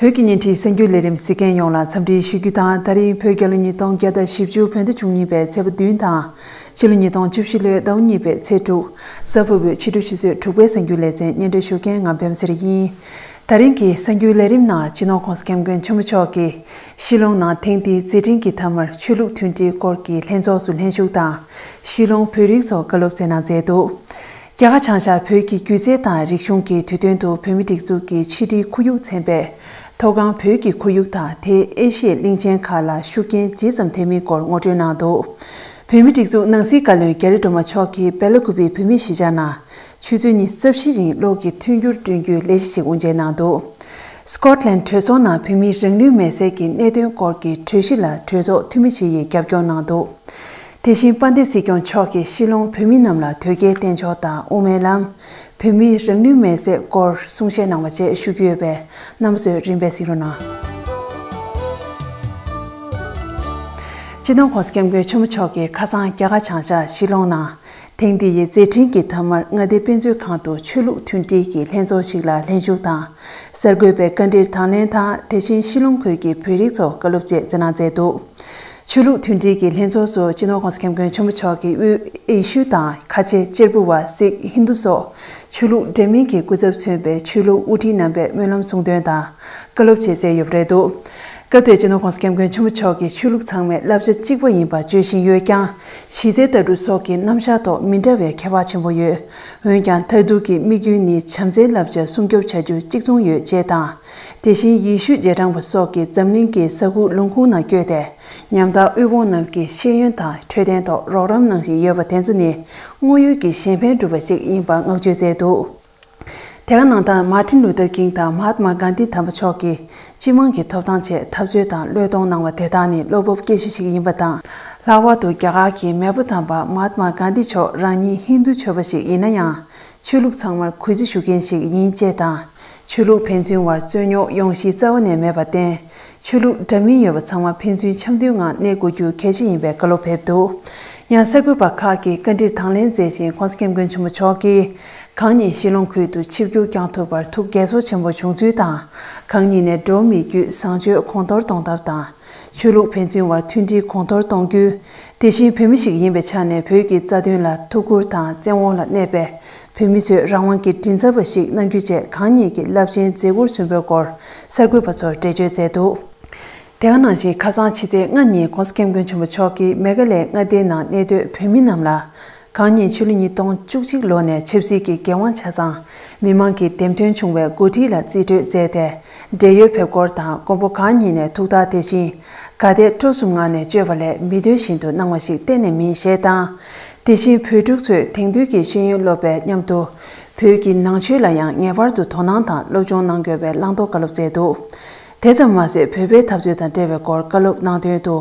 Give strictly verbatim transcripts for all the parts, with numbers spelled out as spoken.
བོད་ཀྱི་བརྙན་འཕྲིན་གསར་འགྱུར་ལས་རིམ་གཟིགས་མཁན་ཡོངས་ལ་འཚམས་འདྲི་ཞུ་རྒྱུ་དང་། ད་རིང་བོད་རྒྱལ་ལོ་ཉིས་སྟོང་བརྒྱ་དང་བཞི་བཅུ་བོད་ཟླ་བཅུ་གཉིས་པའི་ཚེས་པ་བདུན་དང་། ཕྱི་ལོ་ཉིས་སྟོང་བཅུ་བཞི་ལོའི་ཟླ་བ་གཉིས་པའི་ཚེས་དྲུག་གཟའ་ཕུར་བུའི་ཕྱི་དྲོ་ཆུ་ཚོད་དྲུག་པའི་གསར་འགྱུར་ལེ་ཚན་སྙན་སྒྲོན་ཞུ་མཁན་ང་པད་མ་ཚེ་རིང་ཡིན། ད་རིང་གི་གསར་འགྱུར་ལས་རིམ་ནང་སྤྱི་ནོར་༸གོང་ས་༸སྐྱབས་མགོན་ཆེན་པོ་མཆོག་གིས་ཤི་ལོང་ནང་ཐེངས་འདིའི་མཛད་འཕྲིན་གྱི་མཐའ་མར་ཆོས་ལུགས་མཐུན་སྒྲིལ་སྐོར་གྱི་ལྷན་ཚོགས་སུ་ལྷན་ཞུགས་དང་། ཤི་ལོང་བོད་རིགས་ཚོར་བཀའ་སློབ་སྩལ་གནང་མཛད་འདུག་རྒྱ་གར་བྱང་ཤར་བོད་ཀྱི་སྒྱུ་རྩལ་དང་རིག་གཞུང་གི་དུས་སྟོན་དུ་བོད་མིའི་སྒྲིག་འཛུགས་ཀྱི་ཕྱི་དྲིལ་ཁོར་ཡུག་ཚན་པས་མཐོ་སྒང་བོད་ཀྱི་ཁོར་ཡུག་དང་དེས་ཨེ་ཤི་ཡའི་གླིང་ཆེན་ཁག་ལ་ཤུགས་རྐྱེན་ཇི་ཙམ་ཐེབས་མིན་སྐོར་ངོ་སྤྲོད་གནང་འདུག་བོད་མིའི་སྒྲིག་འཛུགས་ནང་སྲིད་བཀའ་བློན་རྒྱ་རི་སྒྲོལ་མ་མཆོག་གིས་སྦེ་ལ་ཀུ་པེའི་བོད་མིའི་གཞིས་ཆགས་ནང་ཆུ་ཚོད་ཉི་ཤུ་རྩ་བཞིའི་རིང་གློག་གི་མཐུན་འགྱུར་བསྐྲུན་རྒྱུའི་ལས་གཞི་ཞིག་དབུ་འབྱེད་གནང་འདུག་སི་ཀོཊ་ལན་གྲོས་ཚོགས་ནང་བོད་མིའི་རང་ལུས་མེར་སྲེག་གི་གནད་དོན་སྐོར་གྱི་གྲོས་གཞི་ལ་གྲོས་ཚོགས་འཐུས་མི་བཞི་ཡིས་རྒྱབ་སྐྱོར་གནང་འདུག་དེ་བཞིན་དཔལ་ལྡན་སྲིད་སྐྱོང་མཆོག་གིས་ཤི་ལོང་བོད་མི་རྣམས་ལ་དོལ་རྒྱལ་བསྟེན་ཕྱོགས་དང་དབུ་མའི་ལམ། བོད་མིའི་རང་ལུས་མེར་སྲེག་སྐོར་གསུང་བཤད་གནང་བ་བཅས་ཞུ་རྒྱུ་ཡོད་པས་རྣམ་པ་ཚོས་རིམ་པས་གཟིགས་རོགས་གནང་། སྤྱི་ནོར་༸གོང་ས་༸སྐྱབས་མགོན་ཆེན་པོ་མཆོག་གིས་ཁ་སང་རྒྱ་གར་བྱང་ཤར་ཤི་ལོང་ནང་ཐེངས་འདི་ཡི་མཛད་འཕྲིན་གྱི་མཐའ་མར་མངའ་སྡེ་དཔེ་མཛོད་ཁང་དུ་ཆོས་ལུགས་མཐུན་སྒྲིལ་གྱི་ལྷན་ཚོགས་ཤིག་ལ་ལྷན་ཞུགས་དང་། གསར་འགོད་པའི་བཀའ་འདྲིར་དང་ལེན་དང་། དེ་བཞིན་ཤི་ལོང་ཁུལ་གྱི་བོད་རིགས་ཚོར་བཀའ་སློབ་བཅས་སྩལ་གནང་མཛད་འདུག་ཆོས་ལུགས་མཐུན་སྒྲིལ་གྱི་ལྷན་ཚོགས་སུ་སྤྱི་ནོར་༸གོང་ས་༸སྐྱབས་མགོན་ཆེན་པོ་མཆོག་གིས་དབུས་ཡེ་ཤུ་དང་ཁ་ཆེ་གཅེར་བུ་བ་སིག་ཧིན་དུ་སོགས་ཆོས་ལུགས་འདྲ་མིན་གྱི་སྐུ་ཚབ་མཚོན་པའི་ཆོས་ལུགས་དབུ་ཁྲིད་རྣམ་པས་སྨོན་ལམ་གསུང་འདོན་དང་བཀའ་སློབ་བཅས་སྩལ་ཡོད་པ་རེད་འདུག་སྐབས་དེར་སྤྱི་ནོར་༸གོང་ས་༸སྐྱབས་མགོན་ཆེན་པོ་མཆོག་གིས་ཆོས་ལུགས་ཚང་མས་བསླབ་བྱ་གཅིག་པ་ཡིན་པ་བརྗོད་བཞིན་ཡོད་ཀྱང་། གཞི་རྩའི་ལྟ་གྲུབ་སོགས་ཀྱི་རྣམ་གཞག་ཐོག་མི་འདྲ་བའི་ཁྱད་པར་ཆེན་པོ་ཡོད། འོན་ཀྱང་མཐར་ཐུག་གི་དམིགས་ཡུལ་ནི་བྱམས་བརྩེའི་བསླབ་བྱ་སྲུང་སྐྱོབ་བྱ་རྒྱུ་གཅིག་མཚུངས་ཡོད་ཅེས་དང་། དེ་བཞིན་ཡེ་ཤུ་རྗེས་འབྲང་པ་སོགས་ཀྱིས་འཛམ་གླིང་གི་ས་ཁུག་ལུང་ཁུག་ནང་བསྐྱོད་དེ། ཉམ་ཐག་དབུལ་ཕོངས་རྣམས་ཀྱི་ཤེས་ཡོན་དང་འཕྲོད་བསྟེན་ཐོག་རོགས་རམ་གནང་བཞིན་ཡོད་པ་དེ་ཚོ་ནི་དངོས་ཡོད་ཀྱི་གཞན་ཕན་སྒྲུབ་པ་ཞིག་ཡིན་པ་བསྔགས་བརྗོད་མཛད་འདུག་དེ་ག་ནང་ལྟར་མཱ་ཊིན་ལུ་ཐར་ཀིང་དང་མ་ཧཱཏ་མ་གྷན་དྷི་དམ་པ་མཆོག་གིས་སྤྱི་དམངས་ཀྱི་ཐོབ་ཐང་ཆེད་འཐབ་རྩོད་དང་བློས་གཏོང་གནང་བ་དེ་དག་ནི་བློ་སྤོབས་སྐྱེ་གཞི་ཞིག་ཡིན་པ་དང་། ལྷག་པར་དུ་རྒྱ་གར་གྱི་མེས་པོ་དམ་པ་མ་ཧཱཏ་མ་གྷན་དྷི་མཆོག་རང་ཉིད་ཧིན་དུ་ཆོས་པ་ཞིག་ཡིན་ན་ཡང་། ཆོས་ལུགས་ཚང་མར་གུས་བརྩི་ཞུ་མཁན་ཞིག་ཡིན་ཅེས་དང་། ཆོས་ལུགས་ཕན་ཚུན་བར་རྩོད་རྙོག་ཡོང་གཞི་རྩ་བ་ནས་མེད་པར་བརྟེན། ཆོས་ལུགས་འདྲ་མིན་ཡོད་པ་ཚང་མ་ཕན་ཚུན་འཆམ་མཐུན་ངང་གནས་དགོས་རྒྱུ་གལ་ཆེ་ཡིན་པའི་བཀའ་སློབ་ཕེབས་འདུག་ཡང་གསར་འགོད་པ་ཁག་གིས་བཀའ་འདྲིར་དང་ལེན་མཛད་བཞིན་༸གོང་ས་༸སྐྱབས་མགོན་ཆེན་པོ་མཆོག་གིས་གང་ཉིད་ཤི་ལོང་ཁུལ་དུ་ཆིབས་བསྒྱུར་བསྐྱངས་ཐུབ་པར་ཐུགས་དགྱེས་ཚོར་ཆེན་པོ་བྱུང་ཚུལ་དང་། གང་ཉིད་ནས་འགྲོ་བ་མིའི་རྒྱུད་བཟང་སྤྱོད་གོང་མཐོར་གཏོང་ཐབས་དང་། ཆོས་ལུགས་ཕན་ཚུན་བར་མཐུན་སྒྲིལ་གོང་མཐོར་གཏོང་རྒྱུ། དེ་བཞིན་བོད་མི་ཞིག་ཡིན་པའི་ཆ་ནས་བོད་ཀྱི་རྩ་དོན་ལ་ཐུགས་ཁུར་དང་བཙན་དབང་ལ་གནས་པའི་བོད་མི་ཚོས་རང་དབང་གི་མགྲིན་ཚབ་པ་ཞིག་གནང་རྒྱུ་བཅས་གང་ཉིད་ཀྱི་རླབས་ཆེན་མཛད་ཁུར་སོན་པོའི་སྐོར་གསར་འགོད་པ་ཚོར་འགྲེལ་བརྗོད་མཛད་འདུག་དེ་ག་ནང་བཞིན་ཁ་སང་ཕྱི་ཚེས་ལྔ་ཉིན་༸གོང་ས་༸སྐྱབས་མགོན་ཆེན་པོ་མཆོག་གིས་མེ་གྷ་ལའི་མངའ་སྡེའི་ནང་གནས་སྡོད་བོད་མི་རྣམས་ལ། གང་ཉིད་ཕྱི་ལོ་ཉིས་སྟོང་བཅུ་གཅིག་ལོ་ནས་ཆབ་སྲིད་ཀྱི་འགན་དབང་ཆ་ཚང་མི་མང་གི་འདེམས་ཐོན་བྱུང་བའི་འགོ་ཁྲིད་ལ་རྩིས་སྤྲོད་མཛད་དེ། བགྲེས་ཡོལ་ཕེབས་སྐོར་དང་མགོན་པོ་གང་ཉིད་ནས་ཐུགས་ཐག་དེ་བཞིན་དགའ་དད་སྤྲོ་གསུམ་ངང་ནས་བཅོལ་བ་ལས་མི་འདོད་བཞིན་དུ་གནང་བ་ཞིག་གཏན་ནས་མིན་ཞེས་དང་། དེ་བཞིན་བོད་ཕྲུག་ཚོས་དེང་དུས་ཀྱི་ཤེས་ཡོན་སློབ་པའི་མཉམ་དུ། བོད་ཀྱི་ནང་ཆོས་ལ་ཡང་ངེས་པར་དུ་དོ་སྣང་དང་སློབ་སྦྱོང་གནང་དགོས་པའི་བླང་དོར་བཀའ་སློབ་སྩལ་འདུག་དེ་ཙམ་མ་ཟད་བོད་པའི་འཐབ་རྩོད་དང་འབྲེལ་བའི་སྐོར་བཀའ་སློབ་གནང་དོན་དུ།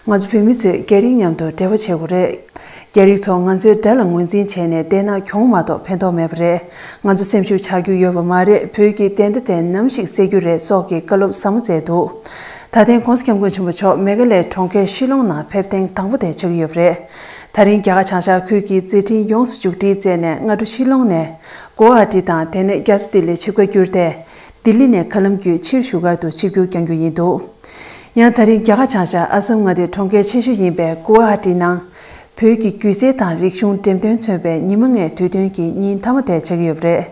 ང་ཚོ་བོད་མི་ཚོས་རྒྱ་རིགས་མཉམ་དུ་འབྲེལ་བ་བྱེད་དགོས་རེད། རྒྱ་རིགས་ཚོ་ང་ཚོའི་དགྲ་ལ་ངོས་འཛིན་བྱས་ནས་བསྡད་ན་གྱོང་མ་གཏོགས་ཕན་ཐོགས་མེད་པ་རེད། ང་ཚོ་སེམས་ཤུགས་ཆག་རྒྱུ་ཡོད་པ་མ་རེད། བོད་ཀྱི་བདེན་མཐའ་དེ་ནམ་ཞིག་གསལ་རྒྱུ་རེད་སོགས་ཀྱི་བཀའ་སློབ་ཟབ་མོ་སྩལ་འདུག་ད་ཐེངས་༸གོང་ས་༸སྐྱབས་མགོན་ཆེན་པོ་མཆོག་མེ་གྷ་ལའི་གྲོང་ཁྱེར་ཤི་ལོང་ནང་ཕེབས་ཐེངས་དང་པོ་དེ་ཆགས་ཀྱི་ཡོད་པ་རེད། ད་རིང་རྒྱ་གར་བྱང་ཤར་ཁུལ་གྱི་མཛད་འཕྲིན་ཡོངས་སུ་མཇུག་སྒྲིལ་མཛད་ནས་སྔ་དྲོ་ཤི་ལོང་ནས་གུ་ཝ་ཧ་ཊི་དང་དེ་ནས་རྒྱལ་ས་ལྡི་ལི་ཆིབས་ཁ་བསྒྱུར་ཏེ། ལྡི་ལི་ནས་མཁའ་ལམ་བརྒྱུད་ཕྱིར་བཞུགས་སྒར་དུ་ཆིབས་བསྒྱུར་བསྐྱང་རྒྱུ་ཡིན་འདུག་ཡང་ད་རིང་རྒྱ་གར་བྱང་ཤར་ཨ་སམ་མངའ་སྡེའི་གྲོང་ཁྱེར་ཆེ་ཤོས་ཡིན་པའི་གུ་ཝ་ཧ་ཊི་ནང་། བོད་ཀྱི་སྒྱུ་རྩལ་དང་རིག་གཞུང་འགྲེམས་སྟོན་མཚོན་པའི་ཉི་མ་ལྔའི་དུས་སྟོན་གྱི་ཉིན་མཐའ་མ་དེ་ཆགས་ཀྱི་ཡོད་པ་རེད།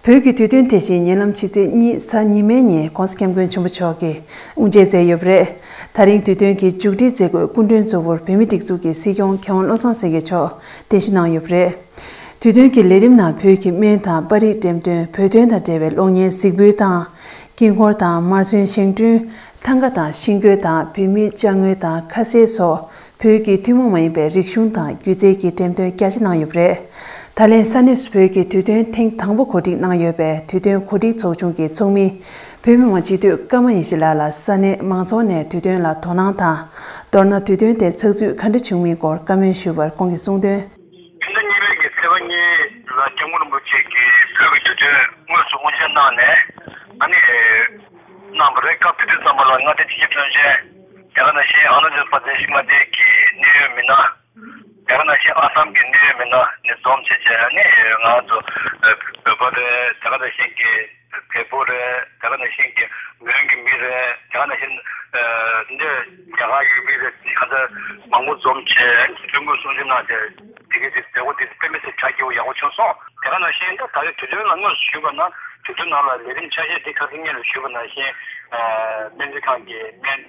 བོད་ཀྱི་དུས་སྟོན་དེ་བཞིན་ཉེ་ལམ་ཕྱི་ཚེས་གཉིས་གཟའ་ཉི་མའི་ཉིན་༸གོང་ས་༸སྐྱབས་མགོན་ཆེན་པོ་མཆོག་གིས་དབུ་འབྱེད་མཛད་ཡོད་པ་རེད། ད་རིང་དུས་སྟོན་གྱི་མཇུག་སྒྲིལ་མཛད་སྒོའི་སྐུ་མགྲོན་གཙོ་བོར་བོད་མིའི་སྒྲིག་འཛུགས་ཀྱི་སྲིད་སྐྱོང་མཁས་དབང་བློ་བཟང་སེང་གེ་མཆོག་གདན་ཞུ་གནང་ཡོད་པ་རེད། དུས་སྟོན་གྱི་ལས་རིམ་ནང་བོད་ཀྱི་སྨན་དང་པར་རིས་འགྲེམས་སྟོན། བོད་དོན་དང་འབྲེལ་བའི་གློག་བརྙན་གཟིགས་འབུལ་དང་། དཀྱིལ་འཁོར་དང་། མར་ཚོན་བཞེངས་སྐྲུན། ཐང་ག་དང་ཤིང་བརྐོས་དང་། བོད་མིའི་ཅ་དངོས་དང་ཁ་ཟས་སོགས། བོད་ཀྱི་ཐུན་མོང་མ་ཡིན་པའི་རིག་གཞུང་དང་སྒྱུ་རྩལ་གྱི་འགྲེམས་སྟོན་རྒྱ་ཆེ་གནང་ཡོད་པ་རེད། ད་ལན་ས་གནས་སུ་བོད་ཀྱི་དུས་སྟོན་ཐེངས་དང་པོ་གོ་སྒྲིག་གནང་ཡོད་པའི་དུས་སྟོན་གོ་སྒྲིག་ཚོགས་ཆུང་གི་ཚོགས་མི། བོད་མི་མང་སྤྱི་འཐུས་ཀརྨ་ཡེ་ཤེས་ལགས་ལ་ས་གནས་མང་ཚོགས་ནས་དུས་སྟོན་ལ་དོ་སྣང་དང་། མདོར་ན་དུས་སྟོན་དེ་ཚགས་ཚུད་ག་འདྲ་བྱུང་མིན་སྐོར་བཀའ་མོལ་ཞུས་པར་ཁོང་གིས་གསུངས་དོན། ཕྱི་ཟླ་གཉིས་པའི་གི་ཚེས་པ་གཉིས་ལ་སྐྱབས་མགོན་རིན་པོ་ཆེ་གིས་བོད་ཀྱི་དུས་སྟོན་དངོས་སུ་དབུ་འབྱེད་གནང་ནས་ཨ་ནི་གནང་བ་རེད། སྐབས་དེ་དུས་ཙམ་པ་ལ་མངའ་སྡེ་ཆེ་ཁྱབ་དོན་ཆེན་དེ་ག་ནང་བཞིན་ཨ་རུ་ནཱ་ཅལ་པར་དེ་ཤི་མངའ་སྡེ་གི་གནད་ཡོད་མི་སྣ། དེ་ག་ནང་བཞིན་ཨ་སམ་གྱི་གནད་ཡོད་མི་སྣ་ནས་འཛོམས་བྱས་བྱས་ནས་ང་ཚོ་བོད་པ་རེད། དེ་ག་ནང་བཞིན་གྱི་བལ་པོ་རེད། དེ་ག་ནང་བཞིན་གྱི་མོན་གྱི་མི་རེད། དེ་ག་ནང་བཞིན་འདི་རྒྱ་གར་ཡུལ་མི་རེད། ག་ཚོད་མང་པོ་འཛོམས་བྱས་ཐུགས་ཁུར་གསུང་ཆོས་གནང་བྱས་དེ་གའི་དེ་མཛད་སྒོ་དེ་དཔེ་མི་སྲིད་གྲ་རྒྱས་པོ་ཡག་པོ་བྱུང་སོང་། དེ་ག་ནང་བཞིན་ད་ད་རེས་དུས་སྟོན་ལ་དངོས་སུ་ཞུས་པ་ན་དུས་སྟོན་ནང་ལ་ལས་རིམ་ཆ་ཤས་འདི་ཁ་སང་སྔོན་ལ་ཞུས་པ་ནང་བཞིན་སྨན་རྩིས་ཁང་གི་སྨན་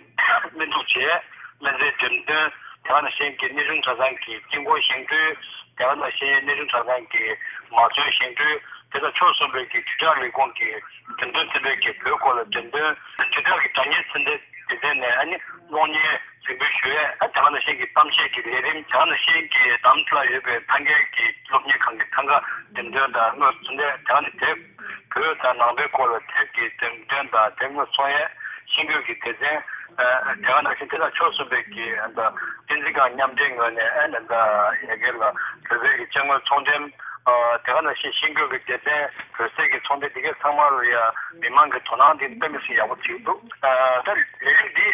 སྨན་འཛུགས་བྱས། སྨན་རྩིས་འགྲེམས་སྟོན། དེ་ག་ནང་བཞིན་གྱི་གནས་ཆུང་གྲྭ་ཚང་གི་དཀྱིལ་འཁོར་བཞེངས་སྐྲུན། དེ་ག་ནང་བཞིན་གནས་ཆུང་གྲྭ་ཚང་གི་མ་ཚོན་བཞེངས་སྐྲུན། དེ་དང་ཕྱོགས་མཚུངས་པའི་གི་དྲིལ་བསྒྲགས་ལས་ཁུངས་ཀྱི་འགྲེམས་སྟོན་ཚན་པའི་གི་བོད་སྐོར་ལ་འགྲེམས་སྟོན། དྲིལ་བསྒྲགས་ཀྱི་དྲ་བརྙན་ཚན་པའི་སྡེ་ཚན་ནས་ཨ་ནི་གློག་བརྙན་གཟིགས་འབུལ་ཞུ་ཡས། ཨ་དེ་ག་ནང་བཞིན་གྱི་གཏམ་བཤད་ཀྱི་ལས་རིམ། དེ་ག་ནང་བཞིན་གྱི་དམ་ལ་ཡོད་པའི་ཐང་གའི་གི་སློབ་གཉེར་ཁང་གི་ཐང་ག་འགྲེམས་སྟོན་དང་དངོས་སུ་ཚུན་ཚོད། དེ་ག་ནི་དེབ་བོད་དང་ནང་པའི་སྐོར་ལ་དེབ་ཀྱི་འགྲེམས་སྟོན་དང་དེབ་དངོས་སུ་འཚོང་ཡས། ཤེས་འགུལ་གྱི་སྡེ་ཚན། ཨ་དེ་ག་ནང་བཞིན་དེ་དང་ཕྱོགས་མཚུངས་པའི་གི་ཨ་ད་བསྟན་འཛིན་སྒང་མཉམ་འབྲེལ་ངོས་ནས་ཨ་ནི་ད་ཡ་གི་ལ་བོད་པའི་གི་ཅ་དངོས་ཚོང་འགྲེམས། ཨ་དེ་ག་ནང་བཞིན་ཤེས་འགུལ་གྱི་སྡེ་ཚན་བོད་ཟས་ཀྱི་ཚོང་འགྲེམས། དེ་གའི་ཚང་མ་ལ་ཡ་མི་མང་གི་དོ་སྣང་དེ་དཔེ་མི་སྲིད་ཡག་པོ་བྱེད་ཀྱི་འདུག་ཨ་ད་ལས་རིམ་འདི་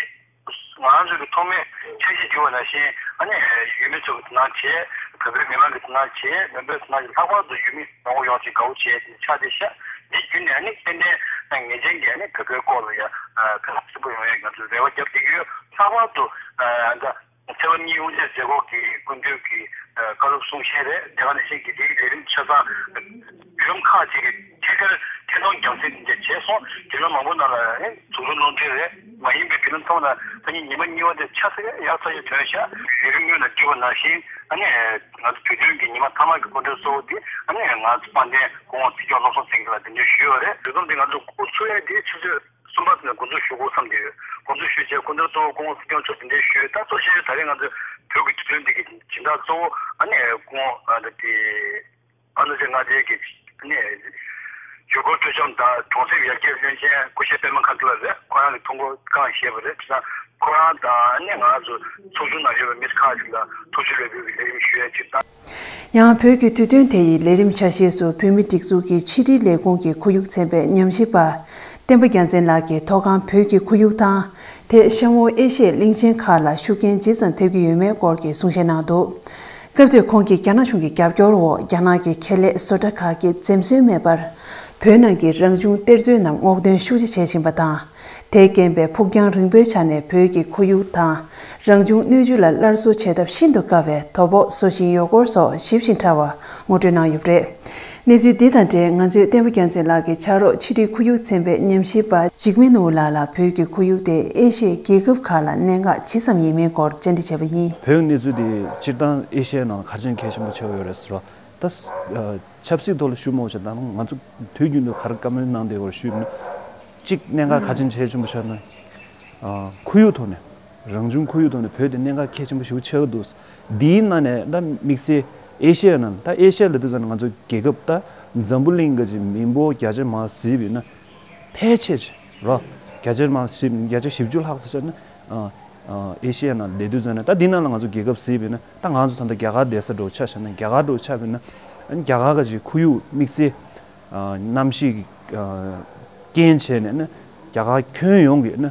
ང་རང་ཚོ་གི་ཐོག་མའི་འཆར་གཞི་བསྒྱུར་བ་ནང་བཞིན་ཨ་ནི་ཡུལ་མི་ཚོ་གི་དོ་སྣང་བྱས། བོད་པའི་མི་མང་གི་དོ་སྣང་བྱས། མོན་པའི་དོ་སྣང་བྱས། ལྷག་པར་དུ་ཡུལ་མི་མང་པོ་ཡོང་ཅིག་དགའ་པོ་བྱས་ཏེ་ཆགས་བསྡད་ཤག་འདི་བརྒྱུད་ནས་ཨ་ནི་ཏན་ཏན་ངེས་ཅན་གྱི་ཨ་ནི་བོད་པའི་སྐོར་ལ་ཡ་ཕན་ཐོགས་ཆེན་པོ་ཡོང་ཡས་ང་ཚོས་རེ་བ་བརྒྱབ་བསྡད་ཀྱི་ཡོད། ལྷག་པར་དུ་ཨ་ད་ཚེས་པ་གཉིས་དབུ་འབྱེད་མཛད་སྒོ་གི་སྐུ་མདུན་གྱི་བཀའ་སློབ་གསུང་བཤད་རེད། དེ་ག་ནང་བཞིན་གྱི་དེའི་ལས་རིམ་ཆ་ཚང་བརྒྱུད་རིམ་ཁག་ཅིག་གི་ཐད་ཀར་ཐད་གཏོང་རྒྱང་སྲིང་དེ་འདྲ་བྱས་སོང་། བརྒྱུད་རིམ་མང་པོ་ནང་ལ་ཨ་ནི་གཟུགས་རོ་སློང་ཁྲིད་རེད། མ་ཡིན་པའི་བརྒྱུད་རིམ་ཐོག་ལ་ད་ནི་ཉི་མ་གཉིས་པ་དེ་ཆ་ཚང་ཡག་ཚ་ཡི་ཐོན་ཤག་ལས་རིམ་དངོས་ལ་བསྒྱུར་བ་ནང་བཞིན་ཨ་ནི་ང་ཚོ་དུས་སྟོན་གྱི་ཉི་མ་མཐའ་མ་གི་སྐུ་མགྲོན་གཙོ་བོ་དེ་ཨ་ནི་ང་ཚོ་དཔལ་ལྡན་སྐུ་ངོ་སྲིད་སྐྱོང་བློ་བཟང་སེང་གེ་ལགས་གདན་འདྲེན་ཞུས་ཡོད་རེད། དུས་སྟོན་དེ་ང་ཚོ་འགོ་ཚུགས་ཡས་དེ་ཆུ་ཚོད་གསུམ་པ་ནས་འགོ་འཛུགས་ཞུ་དགོས་བསམ་གྱི་ཡོད། འགོ་འཛུགས་ཞུས་རྗེས་སྐུ་མགྲོན་གཙོ་བོ་སྐུ་ངོ་སྲིད་སྐྱོང་མཆོག་གདན་འདྲེན་ཞུས། ད་གཙོ་ཆེ་ཤོས་ད་རེས་ང་ཚོའི་བོད་ཀྱི་དུས་སྟོན་འདི་གི་སྦྱིན་བདག་གཙོ་བོ་ཨ་ནི་སྐུ་ངོ་ཨ་ནི་དེ་ཨ་ནུ་རྩེ་མངའ་སྡེ་གི་ཨ་ནི་ཡུལ་སྐོར་སྤྲོ་འཆམ་དང་གྲོང་གསེབ་ཡར་རྒྱས་བློན་ཆེན་སྐུ་ཞབས་པད་མ་མཁའ་འགྲོ་ལགས་རེད། ཁོ་རང་གི་ཐུགས་དགོངས་བསྐངས་བཞེས་པ་རེད། བྱས་ཙང་ཁོ་རང་དང་ཨ་ནི་ང་ཚོ་ཚོགས་ཆུང་ནང་ཡོད་པའི་མི་ཁག་ཅིག་ལ་ཐུགས་རྗེ་ལེགས་འབུལ་གྱི་ལས་རིམ་ཞུ་ཡས་ཅིག་དང་། ཡང་བོད་ཀྱི་དུས་སྟོན་དེ་ཡི་ལས་རིམ་ཆ་ཤས་སུ་བོད་མིའི་སྒྲིག་འཛུགས་ཀྱི་ཕྱི་དྲིལ་ལས་ཁུངས་ཀྱི་ཁོར་ཡུག་ཚན་པའི་ཉམས་ཞིབ་པ་བསྟན་པ་རྒྱལ་མཚན་ལགས་ཀྱིས་མཐོ་སྒང་བོད་ཀྱི་ཁོར་ཡུག་དང་། དེས་གཤམ་འོག་ཨེ་ཤི་ཡའི་གླིང་ཆེན་ཁག་ལ་ཤུགས་རྐྱེན་ཇི་ཙམ་ཐེབས་ཀྱི་ཡོད་མེད་སྐོར་གྱི་གསུང་བཤད་གནང་འདུག་སྐབས་དེར་ཁོང་གིས་རྒྱ་ནག་གཞུང་གི་རྒྱབ་སྐྱོར་འོག་རྒྱ་ནག་གི་ཁེ་ལས་བཟོ་གྲྭ་ཁག་གིས་འཛེམ་ཟོན་མེད་པར་བོད་ནང་གི་རང་བྱུང་གཏེར་མཛོད་རྣམས་སྔོག་འདོན་ཤུགས་ཆེ་བྱེད་བཞིན་པ་དང་། དེས་རྐྱེན་པས་ཕུགས་རྒྱང་རིང་པོའི་ཆ་ནས་བོད་ཀྱི་ཁོར་ཡུག་དང་རང་བྱུང་སྣོད་བཅུད་ལ་སླར་གསོ་བྱེད་ཐབས་ཤིན་ཏུ་དཀའ་བའི་དོ་ཕོག་བཟོ་བཞིན་ཡོད་སྐོར་སོགས་ཞིབ་ཅིང་ཕྲ་བ་ངོ་སྤྲོད་གནང་ཡོད་པ་རེད། གནས་ཚུལ་འདི་དང་འབྲེལ་ང་ཚོས་བསྟན་པ་རྒྱལ་མཚན་ལགས་ཀྱི་ཕྱག་རོགས་ཕྱི་དྲིལ་ཁོར་ཡུག་ཚན་པའི་ཉམས་ཞིབ་པ་འཇིགས་མེད་ནོར་བུ་ལགས་ལ་བོད་ཀྱི་ཁོར་ཡུག་དེ་ཨེ་ཤི་ཡའི་རྒྱལ་ཁབ་ཁག་ལ་གནད་འགག་ཇི་ཙམ་ཡིན་མིན་སྐོར་བཅར་འདྲི་བྱས་པ་ཡིན། བོད་ཀྱི་གནས་ཚུལ་དེ་སྤྱིར་བཏང་ཨེ་ཤི་ཡའི་ནང་ག་རེ་བྱས་ནས་གལ་ཆེན་པོ་ཆགས་ཡོད་རེད་ཟེར་བ། ད་ཆབ་སྲིད་ཐོག་ལ་ཞུ་མ་འོས་ཤག་ད་ང་ཚོ་དུས་རྒྱུན་དུ་ག་རེ་བཀའ་མོལ་གནང་བསྡད་ཡོད་རེད་ཞུས་ན། གཅིག་གནད་འགག་གལ་ཆེན་གལ་ཆེན་པོ་ཆགས་ན། ཁོར་ཡུག་ཐོག་ནས། རང་བྱུང་ཁོར་ཡུག་ཐོག་ནས་བོད་དེ་གནད་འགག་གལ་ཆེན་པོ་ཞེ་པོ་ཆགས་ཀྱི་འདུག་འདིའི་ནང་ནས་ད་དམིགས་བསལ་ཨེ་ཤི་ཡ་ནང་ད་ཨེ་ཤི་ཡ་ལབ་དུས་ཙམ་ནས་ང་ཚོ་རྒྱལ་ཁབ་ད་འཛམ་བུ་གླིང་གི་ཅིག་མི་འབོར་བརྒྱ་ཆ་མར་གཟིགས་པ་ཡིན་ན་ཕལ་ཆེར་ཅིག་རོ། བརྒྱ་ཆ་མར་བཞི་བརྒྱ་ཆ་བཞི་བཅུ་ལྷག་ཙམ་ཆགས་ན། ཨེ་ཤི་ཡ་ནང་སླེབས་དུས་ཙམ་ནས་ད་འདི་ནང་ལ་ང་ཚོ་རྒྱལ་ཁབ་གཟིགས་པ་ཡིན་ན་ད་ང་ཚོ་ད་ལྟ་རྒྱ་གར་བསྡད་ས་འདྲ་བོ་ཆ་བཞག་ན་རྒྱ་གར་འདྲ་བོ་ཆགས་པ་ཡིན་ན་རྒྱ་གར་གི་ཅིག་ཁོར་ཡུག་དམིགས་བསལ་གནམ་གཤིས་ཀྱི་རྐྱེན་བྱས་ནས་ན་རྒྱ་གར་ཁྱོན་ཡོངས་ཀྱི་ན།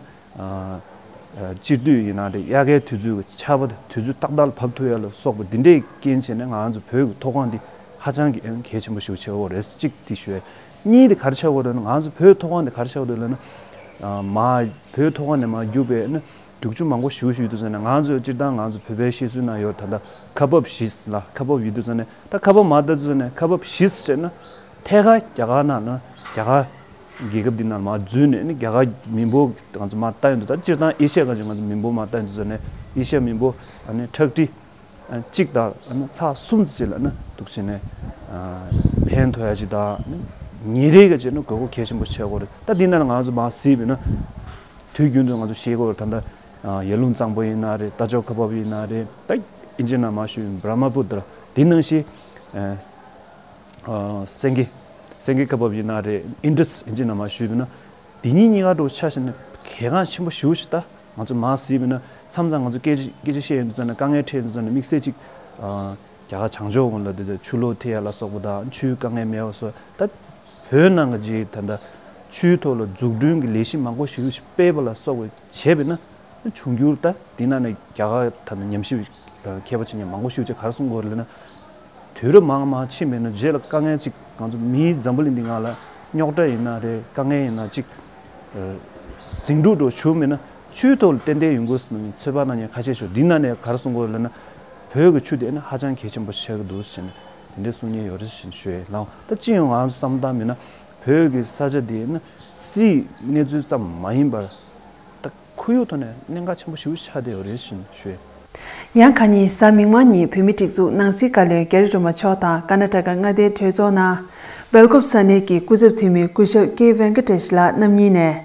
སྤྱིར་སྡུད་ཡིན་ན་རེད། དབྱར་ཁའི་དུས་ཚོད་ཀྱི་ཆར་པ་དུས་ཚོད་ཏག་ཏག་ལ་བབས་ཐུབ་ཡ་ལ་སོགས་པ་འདི་འདྲའི་རྐྱེན་བྱས་ནས་ང་རང་ཚོ་བོད་ཀྱི་མཐོ་སྒང་འདི་ཧ་ཅང་གི་གལ་ཆེན་པོ་ཞིག་ཆགས་ཡོད་རེད། གཅིག་དེ་ཞུ་ཡ། གཉིས་དེ་ག་རེ་ཆགས་ཡོད་རེད་ན་ང་ཚོ་བོད་མཐོ་སྒང་འདི་ག་རེ་ཆགས་ཡོད་རེད་ལབ་ན། མ་བོད་མཐོ་སྒང་ནས་མར་རྒྱུག་པའི་ན་རྒྱུག་ཆུ་མང་པོ་ཞིག་ཞུ་དུས་ཙམ་ནས་ང་ཚོ་སྤྱིར་བཏང་ང་ཚོ་བོད་པའི་བཤད་སྲོལ་ནང་ཡོད་ད་ལྟ་ཁ་འབབ་བཞི་ལ་ཁ་འབབ་ཡོད་དུས་ཙམ་ནས་ད་ཁ་འབབ་མར་ལྟ་དུས་ཙམ་ནས་ཁ་འབབ་བཞི་ཟེར་ན་ཐད་ཀར་རྒྱ་གར་ནང་ན་རྒྱ་གར། རྒྱལ་ཁབ་འདི་ནང་མར་འཛུལ་ནས་ནི་རྒྱ་གར་མི་འབོར་ང་ཚོ་མར་ལྟ་ཡོང་དུས་ད་སྤྱིར་བཏང་ཨེ་ཤ་ཡ་ག་ཅིག་ང་ཚོ་མི་འབོར་མར་ལྟ་ཡོང་དུས་ཙམ་ནས་ཨེ་ཤ་ཡ་མི་འབོར་ཨ་ནི་ཁྲག་ཁྲིག་གཅིག་དང་ཨ་ནི་ཚེག་གསུམ་ཙམ་ཅིག་ལ་ནི་འདུག་བྱས་ནས་ཕན་ཐོགས་ཡ་ཅིག་དང་ཉིན་རེ་ག་ཅིག་ནི་དགོས་མཁོ་གལ་ཆེན་པོ་ཆགས་ཀྱི་ཡོད་རེད། ད་འདི་ནང་ལ་ང་ཚོ་མར་གཟིགས་པ་ཡིན་ན་དུས་རྒྱུན་དུ་ང་ཚོ་ཤེས་ཀྱི་ཡོད་རེད། ད་ལྟ་ཡར་ཀླུང་གཙང་པོ་ཡིན་ན་རེད། རྟ་མཆོག་ཁ་འབབ་ཡིན་ན་རེད། ད་ཨིན་ཇི་ནང་མར་ཞུས་པའི་བྷྲ་མ་པུ་ཏྲ་འདི་ནང་བཞིན། སེང་གེ་སེང་གེ་ཁ་འབབ་ཡིན་ན་རེད། ཨིན་ཌས་ཨིན་ཇི་ནང་མར་ཞུས་པ་ཡིན་ན་འདི་གཉིས་གཉིས་ཀ་འདྲ་བོ་ཆ་བཞག་ན་གལ་འགངས་ཆེན་པོ་ཞེ་པོ་ཞིག་ད་ང་ཚོ་མར་གཟིགས་པ་ཡིན་ན་མཚམས་མཚམས་ང་ཚོ་སྐད་ཆ་སྐད་ཆ་བཤད་ཡོང་དུས་ཙམ་ནས་དཀའ་ངལ་འཕྲད་ཡོང་དུས་ཙམ་ནས་དམིགས་བསལ་གཅིག་རྒྱ་གར་བྱང་ཕྱོགས་ཀུན་ལ་འདི་ཆུ་ལོག་ཐེབས་ཡ་ལ་སོགས་པ་དང་ཆུའི་དཀའ་ངལ་མེད་པ་སོགས་ད་བོད་ནང་གི་ཅིག་ད་ལྟ་ཆུའི་ཐོག་ལ་འཛུགས་སྐྲུན་གྱི་ལས་གཞི་མང་པོ་ཞེ་པོ་ཞིག་སྤེལ་བ་ལ་སོགས་པ་བྱས་པ་ཡིན་ན། འབྱུང་འགྱུར་ད་དེ་ན་ནས་རྒྱ་གར་ད་ནས་ཉམས་ཞིབ་མཁས་པ་ཅིག་ནས་མང་པོ་ཞིག་ཅིག་ག་རེ་གསུང་གི་ཡོད་རེད་ལབ་ན། དུས་རབས་མང་མང་ཕྱིན་པས་ན་རྗེས་ལ་དཀའ་ངལ་ཅིག་ང་ཚོ་མིའི་འཛམ་བུ་གླིང་འདི་སྒང་ལ་རྙོག་དྲ་ཡིན་ན་རེད། དཀའ་ངལ་ཡིན་ན་ཅིག་ཟིང་འཁྲུག་འགྲོ་བྱུང་མེད་ན་ཆུའི་ཐོག་ལ་ཏན་ཏན་ཡོང་དགོས་ཟེར་ནས་ཚོད་དཔག་གནང་མཁན་ཁ་ཤས་ཤོག་འདི་ན་ནས་ག་རེ་གསུང་གི་ཡོད་ལབ་ན། བོད་ཀྱི་ཆུ་དེ་ནི་ཧ་ཅང་གལ་ཆེན་པོ་ཆགས་ཀྱི་འདུག་ཟེར་ནས་དེ་འདྲའི་གསུང་མཁན་ཡོད་རེད་ཟེར་ནས་ཞུ་ཡས་ལགས། ད་སྤྱི་ཡོངས་ང་བསམ་སྟངས་མིན་ན་བོད་ཀྱི་ས་ཆ་དེ་ནི་སྲིད་གནས་ཚུལ་ཙམ་མ་ཡིན་པར། ད་ཁོར་ཡུག་ཐོག་ནས་གནད་འགག་ཆེན་པོ་ཞིག་ཆགས་བསྡད་ཡོད་རེད་ཟེར་ནས་ཞུ་ཡས། ཡང་ཁ་ཉིན་གཟའ་མིག་དམར་ཉིན་བོད་མིའི་སྒྲིག་འཛུགས་ནང་སྲིད་བཀའ་བློན་རྒྱ་རི་སྒྲོལ་མ་མཆོག་དང་ཀར་ན་ཊ་ཀ་མངའ་སྡེའི་གྲོས་ཚོགས་ནང་སྦེལ་ཀོབ་ས་གནས་ཀྱི་སྐུ་ཚབ་འཐུས་མི་སྐུ་ཞབས་ཀེ་ཝེང་ཀ་ཏེཤ་ལགས་རྣམ་གཉིས་ནས་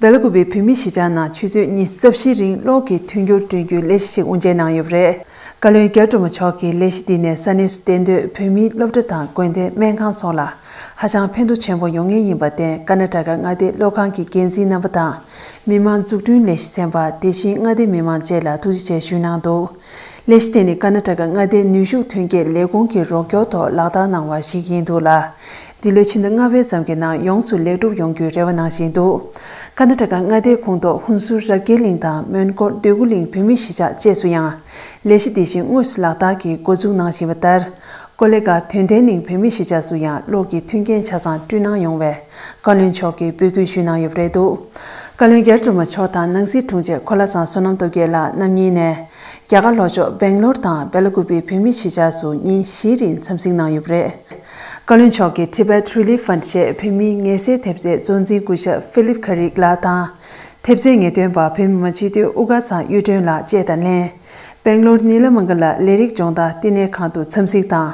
སྦེལ་ཀོབ་པའི་བོད་མིའི་གཞིས་ཆགས་ནང་ཆུ་ཚོད་ཉི་ཤུ་རྩ་བཞིའི་རིང་གློག་གི་མཐུན་འགྱུར་བསྐྲུན་རྒྱུའི་ལས་གཞི་ཞིག་དབུ་འབྱེད་གནང་ཡོད་པ་རེད། བཀའ་བློན་རྒྱ་རི་སྒྲོལ་མ་མཆོག་གིས་ལས་གཞི་འདི་ནས་ས་གནས་སུ་གཏན་སྡོད་བོད་མིའི་སློབ་གྲྭ་དང་དགོན་སྡེ་སྨན་ཁང་སོགས་ལ་ཧ་ཅང་ཕན་ཐོགས་ཆེན་པོ་ཡོང་ངེས་ཡིན་པར་བརྟེན། ཀར་ན་ཊ་ཀ་མངའ་སྡེའི་སློབ་ཁང་གི་འགན་འཛིན་རྣམ་པ་དང་མི་དམངས་འཛུགས་སྐྲུན་ལས་གཞི་ཚན་པ། དེ་བཞིན་མངའ་སྡེའི་མི་མང་བཅས་ལ་ཐུགས་རྗེ་ཆེ་ཞུས་གནང་འདུག་ལས་གཞི་དེ་ནི་ཀར་ན་ཊ་ཀ་མངའ་སྡེའི་ནུས་ཤུགས་ཐོན་སྐྱེད་ལས་ཁུངས་ཀྱི་རོགས་སྐྱོར་ཐོག་ལག་བསྟར་གནང་བ་ཞིག་ཡིན་འདུག་ལ། འདི་ལོའི་ཕྱི་ཟླ་ལྔ་པའི་མཚམས་ཀྱི་ནང་ཡོངས་སུ་ལེགས་གྲུབ་ཡོང་རྒྱུའི་རེ་བ་གནང་བཞིན་འདུག་ཀར་ན་ཊ་ཀ་མངའ་སྡེའི་ཁོངས་གཏོགས་ཧུན་སུར་རབ་རྒྱས་གླིང་དང་མོན་གྷོ་འདོད་རྒུ་གླིང་བོད་མིའི་གཞིས་ཆགས་བཅས་སུ་ཡང་ལས་གཞི་འདི་བཞིན་དངོས་སུ་ལག་བསྟར་གྱིས་འགོ་འཛུགས་གནང་བཞིན་པ་ལྟར། ཀོ་ལེ་གྷལ་དོན་ལྡན་གླིང་བོད་མིའི་གཞིས་ཆགས་སུ་ཡང་གློག་གི་མཐུན་རྐྱེན་ཆ་ཚང་བསྐྲུན་གནང་ཡོང་བའི་བཀའ་བློན་མཆོག་གིས་འབོད་སྐུལ་ཞུས་གནང་ཡོད་པ་རེད་འདུག་བཀའ་བློན་རྒྱ་རི་སྒྲོལ་མ་མཆོག་དང་ནང་སྲིད་དྲུང་ཆེ་གོ་ལ་བཟང་བསོད་ནམས་སྟོབས་རྒྱལ་ལགས་རྣམ་གཉིས་ནས་རྒྱ་གར་ལྷོ་ཕྱོགས་སྦེང་ལོར་དང་སྦེ་ལ་ཀུ་པི་བོད་མིའི་གཞིས་ཆགས་སུ་ཉིན་བཞིའི་རིང་འཚམས་གཟིགས་གནང་ཡོད་པ་རེད། བཀའ་བློན་མཆོག་གིས་Tibet Relief Fund ཞེས་བོད་མིའི་ངལ་སེལ་ཐེབས་རྩའི་གཙོ་འཛིན་སྐུ་ཞབས་ཧྥི་ལིབ་ཁ་རིག་ལགས་དང་། ཐེབས་རྩའི་ངེས་སྟོན་པ་བོད་མི་མང་སྤྱི་འཐུས་དབུ་དཀར་ཚང་གཡུ་སྒྲོན་ལགས་བཅས་དང་ལྷན། སྦེང་ལོར་ནི་ལ་མང་ག་ལ་ལས་རིགས་སྦྱོང་བརྡར་བསྟི་གནས་ཁང་དུ་འཚམས་གཟིགས་དང་།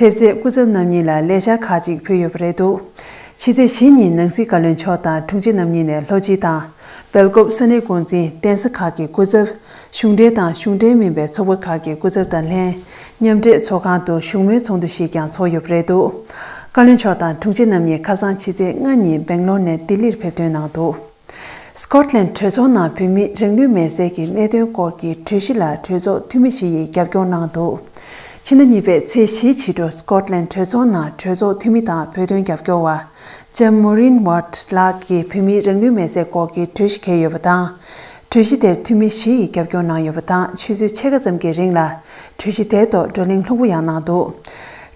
ཐེབས་རྩའི་སྐུ་ཚབ་རྣམ་གཉིས་ལ་ལས་འཆར་ཁག་ཅིག་ཕུལ་ཡོད་པ་རེད་འདུག་ཕྱི་ཚེས་བཞི་ཉིན་ནང་སྲིད་བཀའ་བློན་མཆོག་དང་དྲུང་ཆེ་རྣམ་གཉིས་ནས་ལྷོ་སྤྱི་དང་སྦེལ་ཀོབ་ས་གནས་འགོ་འཛིན། གདན་ས་ཁག་གི་སྐུ་ཚབ། གཞུང་འབྲེལ་དང་གཞུང་འབྲེལ་མིན་པའི་ཚོགས་པ་ཁག་གི་སྐུ་ཚབ་དང་ལྷན། མཉམ་འབྲེལ་ཚོགས་ཁང་དུ་བཞུགས་མོལ་ཚོགས་འདུ་ཞིག་ཀྱང་ཚོགས་ཡོད་པ་རེད་འདུག་བཀའ་བློན་མཆོག་དང་དྲུང་ཆེ་རྣམ་གཉིས་ཁ་སང་ཕྱི་ཚེས་ལྔ་ཉིན་སྦེང་ལོར་ནས་ལྡི་ལིར་ཕེབས་ཐོན་གནང་འདུག་སི་ཀོཊ་ལན་གྲོས་ཚོགས་ནང་བོད་མིའི་རང་ལུས་མེར་སྲེག་གི་གནད་དོན་སྐོར་གྱི་གྲོས་གཞི་ལ་གྲོས་ཚོགས་འཐུས་མི་བཞི་ཡིས་རྒྱབ་སྐྱོར་གནང་འདུག་ཕྱི་ཟླ་གཉིས་པའི་ཚེས་བཞིའི་ཕྱི་དྲོ་སི་ཀོཊ་ལན་གྲོས་ཚོགས་ནང་གྲོས་ཚོགས་འཐུས་མི་དང་བོད་དོན་རྒྱབ་སྐྱོར་བ་ལྕམ་མོ་རིན་ཝརྟ་ལགས་ཀྱིས་བོད་མིའི་རང་ལུས་མེར་སྲེག་སྐོར་གྱི་གྲོས་གཞི་འཁྱེར་ཡོད་པ་དང་། གྲོས་གཞི་དེར་འཐུས་མི་བཞི་ཡིས་རྒྱབ་སྐྱོར་གནང་ཡོད་པ་དང་། ཆུ་ཚོད་ཕྱེད་ཀ་ཙམ་གྱི་རིང་ལ་གྲོས་གཞི་དེའི་ཐོག་བགྲོ་གླེང་ལྷུག་པོ་ཡང་གནང་འདུག་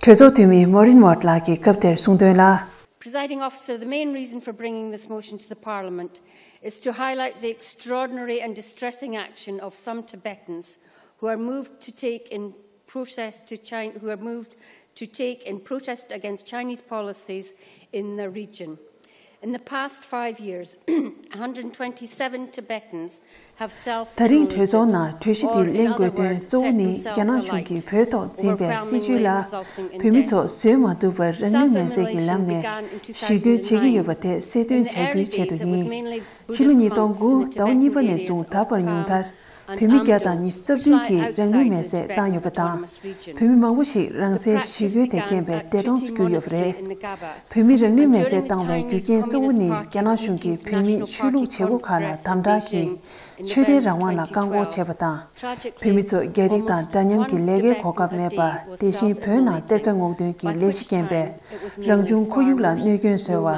གྲོས་ཚོགས་འཐུས་མི་མོ་རིན་ཝརྟ་ལགས་ཀྱིས་སྐབས་དེར་གསུངས་དོན་ལ། Presiding Officer, the main reason for bringing this motion to the Parliament is to highlight the extraordinary and distressing action of some Tibetans who are moved to take in protest to China, who are moved to take in protest against Chinese policies in the region. In the past five years, one hundred twenty-seven Tibetans ད་རིང་གྲོས་ཚོགས་ནང་གྲོས་གཞི་འདི་གླེང་དགོས་དོན་གཙོ་བོ་ནི་རྒྱ་ནག་གཞུང་གིས་བོད་ཐོག་འཛིན་པའི་སྲིད་བྱུས་ལ་བོད་མི་ཚོ་བཟོད་མ་ཐུབ་པར་རང་ལུས་མེར་སྲེག་གི་ལམ་ནས་ཞི་རྒོལ་བྱེད་ཀྱི་ཡོད་པ་དེ་གསལ་སྟོན་བྱ་རྒྱུའི་ཆེད་དུ་ཡིན། ཕྱི་ལོ་ཉིས་སྟོང་དགུ་ཟླ་བ་གཉིས་པ་ནས་བཟུང་ད་བར་ཉུང་མཐར་བོད་མི་བརྒྱ་དང་ཉི་ཤུ་རྩ་བདུན་གྱིས་རང་ལུས་མེར་སྲེག་བཏང་ཡོད་པ་དང་། བོད་མི་མང་པོ་ཞིག་རང་སའི་ཞི་རྒོལ་དེ་རྐྱེན་པས་འདས་གྲོངས་སུ་གྱུར་ཡོད་པ་རེད། བོད་མི་རང་ལུས་མེར་སྲེག་བཏང་བའི་རྒྱུ་རྐྱེན་གཙོ་བོ་ནི་རྒྱ་ནག་གཞུང་གིས་བོད་མིའི་ཆོས་ལུགས་བྱེད་སྒོ་ཁག་ལ་དམ་དྲག་གིས་ཆོས་དད་རང་དབང་ལ་བཀག་འགོག་བྱས་པ་དང་། བོད་མི་ཚོ་རྒྱ་རིགས་དང་འདྲ་མཉམ་གྱི་ལས་ཀའི་གོ་སྐབས་མེད་པ། དེ་བཞིན་བོད་ནང་གཏེར་ཁ་སྔོག་འདོན་གྱི་ལས་གཞི་རྐྱེན་པས་རང་བྱུང་ཁོར་ཡུག་ལ་གནོད་སྐྱོན་བཟོས་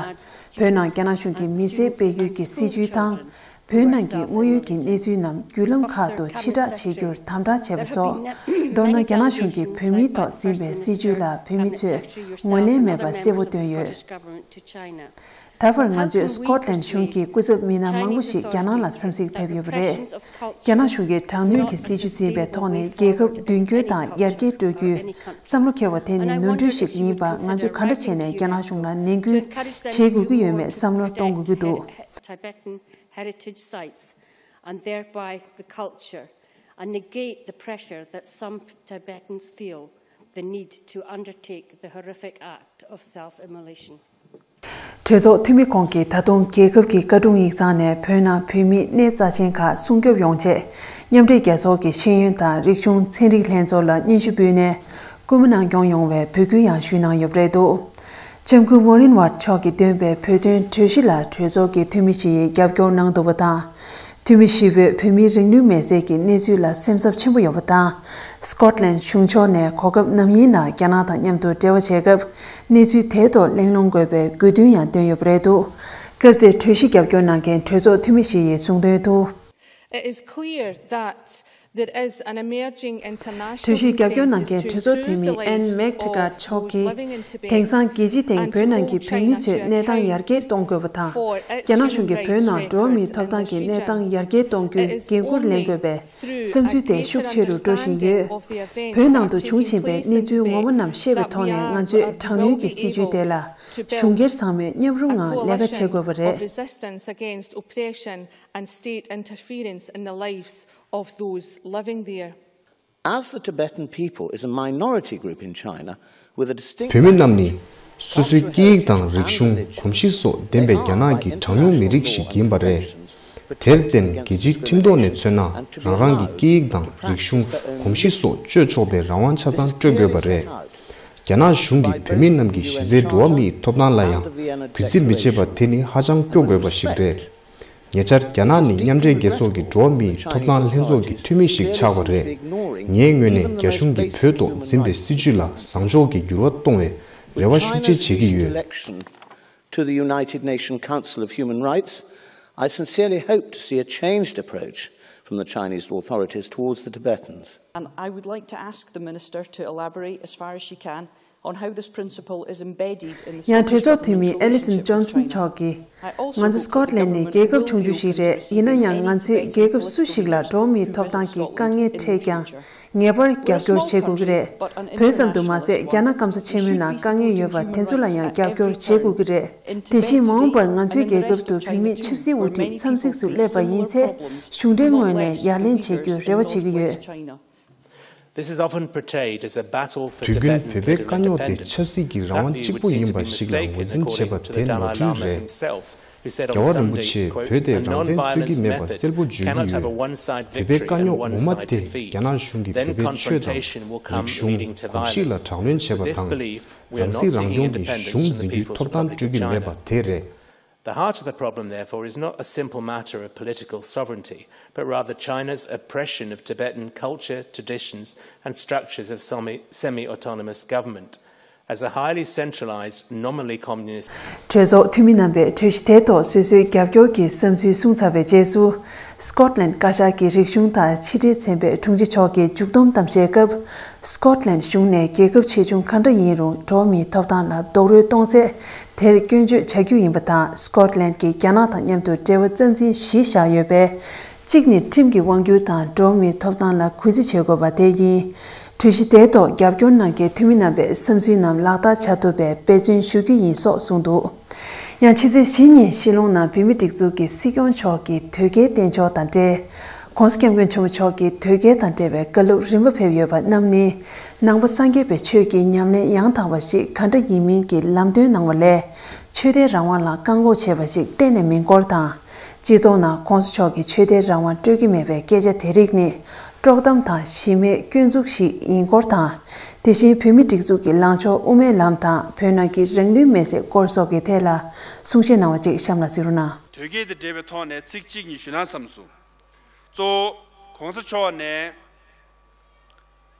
པ། བོད་ནང་རྒྱ་ནག་གཞུང་གི་མི་སེར་སྤེལ་ཡུལ་གྱི་སྲིད་བྱུས་དང་། བོད་ནང་གི་དངོས་ཡོད་ཀྱི་གནས་ཚུལ་རྣམས་བརྒྱུད་ལམ་ཁག་ཏུ་ཕྱིར་བསྒྲགས་བྱེད་རྒྱུར་དམ་དྲག་བྱས་པ་སོགས། མདོར་ན་རྒྱ་ནག་གཞུང་གིས་བོད་མིའི་ཐོག་འཛིན་པའི་སྲིད་བྱུས་ལ་བོད་མི་ཚོས་ངོས་ལེན་མེད་པ་གསལ་པོ་བཏོན་ཡོད། ད་བར་ང་ཚོས་སི་ཀོཊ་ལན་གཞུང་གི་སྐུ་ཚབ་མི་སྣ་མང་པོ་ཞིག་རྒྱ་ནག་ལ་འཚམས་གཟིགས་ཕེབས་ཡོད་པ་རེད། རྒྱ་ནག་གཞུང་གིས་དྲག་གནོན་གྱི་སྲིད་བྱུས་འཛིན་པའི་ཐོག་ནས་རྒྱལ་ཁབ་མདུན་སྐྱོད་དང་ཡར་རྒྱས་སྤྲོད་རྒྱུའི་བསམ་བློ་འཁྱེར་བ་དེ་ནི་ནོར་འཁྲུལ་ཞིག་ཡིན་པ། ང་ཚོས་ག་འདྲ་བྱས་ནས་རྒྱ་ནག་གཞུང་ལ་ནན་སྐུལ་བྱེད་དགོས་ཀྱི་ཡོད་མེད་བསམ་བློ་གཏོང་དགོས་ཀྱི་འདུག Tibetan heritage sites and thereby the culture and negate the pressure that some Tibetans feel the need to undertake the horrific act of self-immolation. གྲོས་ཚོགས་འཐུས་མི་ཁོང་གིས་ད་དུང་རྒྱལ་ཁབ་ཀྱི་བཀའ་དྲུང་ཡིག་ཚང་ནས་བོད་ནང་བོད་མིའི་གནས་རྩ་ཆེན་ཁག་སྲུང་སྐྱོབ་ཡོང་ཆེད། མཉམ་འབྲེལ་རྒྱལ་ཚོགས་ཀྱི་ཤེས་ཡོན་དང་རིག་གཞུང་ཚན་རིག་ལྷན་ཚོགས་ལ་སྙན་ཞུ་ཕུལ་ནས་སྐུལ་མ་གནང་སྐྱོང་ཡོང་བའི་འབོད་སྐུལ་ཡང་ཞུས་གནང་ཡོད་པ་རེད་འདུག་ལྕམ་སྐུ་མོ་རིན་ཝར་མཆོག་གིས་འདོན་པའི་བོད་དོན་གྲོས་གཞི་ལ་གྲོས་ཚོགས་ཀྱི་འཐུས་མི་ཞིག་ཡིས་རྒྱབ་སྐྱོར་གནང་འདུག་པ་དང་། འཐུས་མི་ཞི་བོས་བོད་མིའི་རང་ལུས་མེར་སྲེག་གི་གནས་ཚུལ་ལ་སེམས་འཚབ་ཆེན་པོ་ཡོད་པ་དང་། སི་ཀོཊ་ལན་གཞུང་ཕྱོགས་ནས་གོ་སྐབས་ནམ་ཡིན་ན་རྒྱ་ནག་དང་མཉམ་དུ་འབྲེལ་བ་བྱེད་སྐབས་གནས་ཚུལ་དེའི་ཐོག་གླེང་སློང་དགོས་པའི་དགོས་འདུན་ཡང་བཏོན་ཡོད་པ་རེད་འདུག་སྐབས་དེར་གྲོས་གཞི་རྒྱབ་སྐྱོར་གནང་མཁན་གྲོས་ཚོགས་འཐུས་མི་ཞིག་ཡིས་གསུངས་དོན་དུ། It is clear that there is an emerging international གྲོས་གཞི་རྒྱབ་སྐྱོར་གནང་མཁན་གྲོས་ཚོགས་འཐུས་མི་ཨན་མེག་ཏི་ཀར་མཆོག་གིས། དེང་སང་རྒྱལ་སྤྱི་སྟེང་བོད་ནང་གི་བོད་མི་ཚོའི་གནས་སྟངས་ཡར་རྒྱས་གཏོང་དགོས་པ་དང་། རྒྱ་ནག་གཞུང་གིས་བོད་ནང་འགྲོ་བ་མིའི་ཐོབ་ཐང་གི་གནས་སྟངས་ཡར་རྒྱས་གཏོང་རྒྱུའི་འགན་འཁུར་ལེན་དགོས་པའི་བསམ་ཚུལ་དེ་ཤུགས་ཆེ་རུ་འགྲོ་བཞིན་ཡོད། བོད་ནང་དུ་བྱུང་བཞིན་པའི་གནས་ཚུལ་ངོ་མ་རྣམས་ཤེས་པའི་ཐོག་ནས། ང་ཚོས་དྲག་གནོན་གྱི་སྲིད་བྱུས་དེ་ལ་གཞུང་སྒེར་ཚང་མས་མཉམ་རུབ་ངང་ལས་ཀ་བྱེད་དགོས་པ་རེད། Resistance against oppression and state interference in the lives of those living there. As the Tibetan people is a minority group in China with a distinct བོད་མི་རྣམས་ནི་སོ་སོའི་སྐད་ཡིག་དང་རིག་གཞུང་། གོམས་གཤིས་སོགས་ལྡན་པའི་རྒྱ་ནག་གི་གྲངས་ཉུང་མི་རིགས་ཤིག་ཡིན་པ་རེད། དེར་བརྟེན་རྒྱལ་སྤྱིའི་ཁྲིམས་ཐོག་ནས་མཚོན་ན། རང་རང་གི་སྐད་ཡིག་དང་རིག་གཞུང་། གོམས་གཤིས་སོགས་སྤྱོད་ཆོག་པའི་རང་དབང་ཆ་ཚང་སྤྲོད་དགོས་པ་རེད། རྒྱ་ནག་གཞུང་གིས་བོད་མི་རྣམས་ཀྱི་གཞི་རྩའི་འགྲོ་བ་མིའི་ཐོབ་ཐང་ལ་ཡང་གུས་བརྩི་མི་བྱེད་པ་དེ་ནི་ཧ་ཅང་སྐྱོ་དགོས་པ་ཞིག་རེད། ཉེ་ཆར་རྒྱ་ནག་ནི་མཉམ་འབྲེལ་རྒྱལ་ཚོགས་ཀྱི་འགྲོ་བ་མིའི་ཐོབ་ཐང་ལྷན་ཚོགས་ཀྱི་འཐུས་མི་ཞིག་ཆགས་པ་རེད། ངའི་ངོས་ནས་རྒྱ་གཞུང་གིས་བོད་ཐོག་འཛིན་པའི་སྲིད་བྱུས་ལ་བཟང་ཕྱོགས་ཀྱི་འགྱུར་བ་གཏོང་བའི་རེ་བ་ཤུགས་ཆེ་བྱེད་ཀྱི་ཡོད། election to the United Nations Council of Human Rights, I sincerely hope to see a changed approach from the Chinese authorities towards the Tibetans. And I would like to ask the Minister to elaborate as far as she can on how this principle is embedded in the ཡང་གྲོས་Scottish ཚོགས་འཐུས་མི་Government's ཨེ་ལི་སན་ཇོན་སན་མཆོག་གིས། ང་ཚོ་སྐོཊ་ལན་ནི་རྒྱལ་ཁབ་ཆུང་ཆུང་ཞིག་རེད། ཡིན་ན་ཡང་ང་ཚོས་རྒྱལ་ཁབ་སུ་ཞིག་ལ་འགྲོ་བ་མིའི་ཐོབ་ཐང་གི་དཀའ་ངལ་འཕྲད་ཀྱང་། ངེས་པར་རྒྱབ་སྐྱོར་བྱེད་དགོས་ཀྱི་རེད། བོད་ཙམ་དུ་མ་ཟད། རྒྱ་ནག་སྐམ་ས་ཆེན་མོའི་ནང་དཀའ་ངལ་ཡོད་པ་དེ་ཚོ་ལ་ཡང་རྒྱབ་སྐྱོར་བྱེད་དགོས་ཀྱི་རེད། དེ་བཞིན་མ་འོངས་པར་ང་ཚོའི་རྒྱལ་ཁབ་ཏུ་བོད་མིའི་ཆབ་སྲིད་དབུ་ཁྲིད་འཚམས་གཟིགས་སུ་སླེབས་པ་ཡིན་ཚེ། གཞུང་འབྲེལ་ངོས་ནས་ཡ་ལན་བྱེད་རྒྱུའི་རེ་བ་བྱེད་ཀྱི་ཡོད། This is often portrayed as a battle for དུས་རྒྱུན་Tibetan བོད་པའི་དཀའ་རྙོག་དེ་ཆབ་སྲིད་ཀྱི་རང་དབང་གཅིག་པུ་ཡིན་པ་ཞིག་ལ་ངོས་འཛིན་བྱེད་པ་དེ་ནོར་འཁྲུལ་རེད། རྒྱལ་བ་རིན་པོ་ཆེས་བོད་དེ་རང་བཙན་རྩོད་ཀྱི་མེད་པ་གསལ་པོ་བརྗོད་ཀྱི་ཡོད། བོད་པའི་དཀའ་རྙོག་ངོ་མ་དེ་རྒྱ་ནག་གཞུང་གིས་བོད་པའི་ཆོས་དང་། རིག་གཞུང་། གོམས་གཤིས་ལ་དྲག་གནོན་བྱས་པ་དང་། རང་སྲིད་རང་སྐྱོང་གི་གཞུང་འཛིན་རྒྱུའི་ཐོབ་ཐང་སྤྲོད་ཀྱི་མེད་པ་དེ་རེད། The heart of the problem, therefore, is not a simple matter of political sovereignty, but rather China's oppression of Tibetan culture, traditions, and structures of semi- semi-autonomous government. As a highly centralized, nominally communist གྲོས་ཚོགས་འཐུས་མི་རྣམ་པས་གྲོས་གཞི་དེའི་ཐོག་སོ་སོའི་རྒྱབ་སྐྱོར་གྱི་བསམ་ཚུལ་གསུངས་ཚར་བའི་རྗེས་སུ། སྐོཊ་ལན་བཀའ་ཤག་གི་རིག་གཞུང་དང་ཕྱི་འབྲེལ་ཚན་པའི་དྲུང་ཆེ་མཆོག་གིས་མཇུག་བསྡོམས་གཏམ་བཤད་སྐབས། སྐོཊ་ལན་གཞུང་ནས་རྒྱལ་ཁབ་ཆེ་ཆུང་གང་འདྲ་ཡིན་རུང་། འགྲོ་བ་མིའི་ཐོབ་ཐང་ལ་རྡོག་རོལ་གཏོང་ཚེ། དེར་སྐྱོན་བརྗོད་བྱ་རྒྱུ་ཡིན་པ་དང་། སྐོཊ་ལན་གྱིས་རྒྱ་ནག་དང་མཉམ་དུ་འབྲེལ་བ་རྩ་འཛིན་བཞི་བཞག་ཡོད་པས། གཅིག་ནི་ཁྲིམས་ཀྱི་དབང་སྒྱུར་དང་འགྲོ་བ་མིའི་ཐོབ་ཐང་ལ་གུས་བརྩི་བྱེད་དགོས་པ་དེ་ཡིན། གྲོས་གཞི་དེའི་ཐོག་རྒྱབ་སྐྱོར་གནང་མཁན་འཐུས་མི་རྣམ་པས་བསམ་ཚུལ་རྣམས་ལག་བསྟར་བྱ་ཐུབ་པའི་འབད་བརྩོན་ཞུ་རྒྱུ་ཡིན་སོགས་གསུངས་འདུག། ཡང་ཕྱི་ཚེས་བཞི་ཉིན་ཤི་ལོང་ནང་བོད་མིའི་སྒྲིག་འཛུགས་ཀྱི་སྲིད་སྐྱོང་མཆོག་གིས་དོལ་རྒྱལ་བསྟེན་ཕྱོགས་དང་འབྲེལ། ྋགོང་ས་ྋསྐྱབས་མགོན་ཆེན་པོ་མཆོག་གིས་དོལ་རྒྱལ་དང་འབྲེལ་བའི་བཀའ་སློབ་རིམ་པ་ཕེབས་ཡོད་པ་རྣམས་ནི། ནང་པ་སངས་རྒྱས་པའི་ཆོས་ཀྱི་ཉམས་ལེན་ཡང་དག་པ་ཞིག་ག་འདྲ་ཡིན་མིན་གྱི་ལམ་སྟོན་གནང་བ་ལས། ཆོས་དད་རང་དབང་ལ་བཀག་འགོག་བྱས་པ་ཞིག་གཏན་ནས་མིན་སྐོར་དང་། སྤྱི་ཚོགས་ནང་ྋགོང་ས་མཆོག་གིས་ཆོས་དད་རང་དབང་སྤྲོད་ཀྱི་མེད་པའི་སྐད་ཆ་དེ་རིགས་ནི། དཀྲོག་གཏམ་དང་གཞི་མེད་སྐྱོན་འཛུགས་ཤིག་ཡིན་སྐོར་དང་། དེ་བཞིན་བོད་མིའི་སྒྲིག་འཛུགས་ཀྱི་ལངས་ཕྱོགས་དབུ་མའི་ལམ་དང་བོད་ནང་གི་རང་ལུས་མེར་སྲེག་སྐོར་སོགས་ཀྱི་ཐད་ལ་གསུང་བཤད་གནང་བ་ཅིག་གཤམ་ལ་གཟིགས་རོགས་གནང་། དོལ་རྒྱལ་དང་འབྲེལ་བའི་ཐོག་ནས་ཚིག་གཅིག་གཉིས་ཞུ་ན་བསམ་སོང་། གཙོ་བོ་ྋགོང་ས་མཆོག་ནས་